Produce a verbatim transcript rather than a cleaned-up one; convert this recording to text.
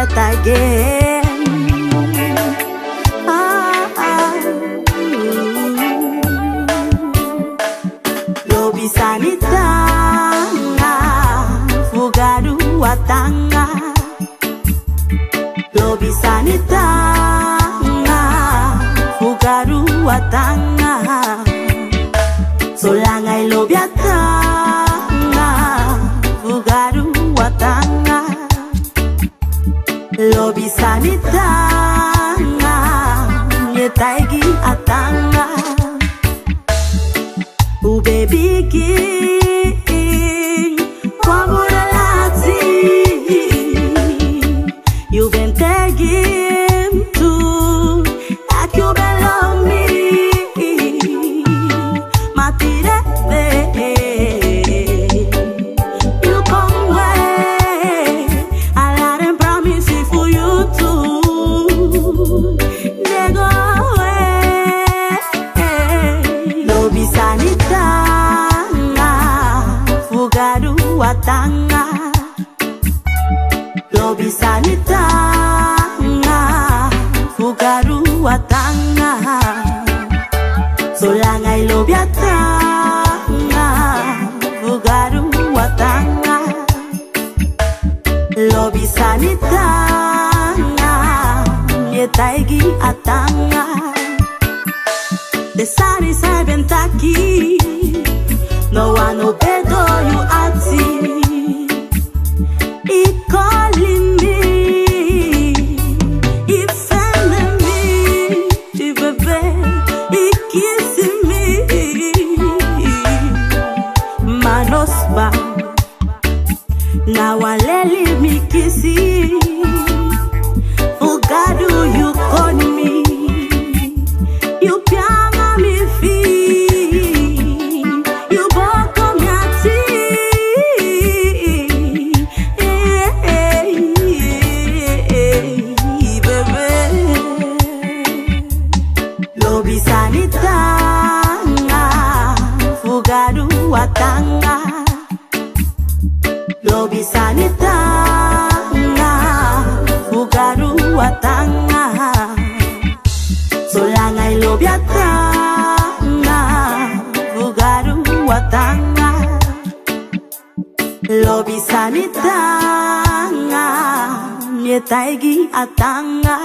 Taigi en. Ah, ah. Lobi sani tranga, fu Gadu a tranga. Lobi sani tranga, fu Gadu a tranga. Solanga i lobi a tranga, fu Gadu a tranga. Lobi sani tranga, mi e taigi a tranga. U ben bigin wan bun relasi. Yu ben taigi mi tu taki yu ben lobi mi. Ma tide yu kon gwe. Ala den pramisi fu yu tu, den go gwe. Lobi sani tranga, fu Gadu a tranga. Lobi sani tranga, fu Gadu a tranga. Solanga i lobi a tranga, fu Gadu a tranga. Lobi sani tranga, mi e taigi a tranga. Den sani san yu ben taki, no wan no ben doro yu ati. I koli mi, i fende mi, i bebe, i kisi mi. Ma no sma, na wan leli mi kisi. Fu Gadu yu koni mi. Yu pianga mi fi, yu boko mi ati. Eh, eh, eh, eh, bebe. Lobi sani tranga, fu Gadu a tranga. Lobi sani tranga, fu Gadu a tranga. Solanga i lobi a tranga, fu Gadu a tranga. Lobi sani tranga, mi e taigi a tranga.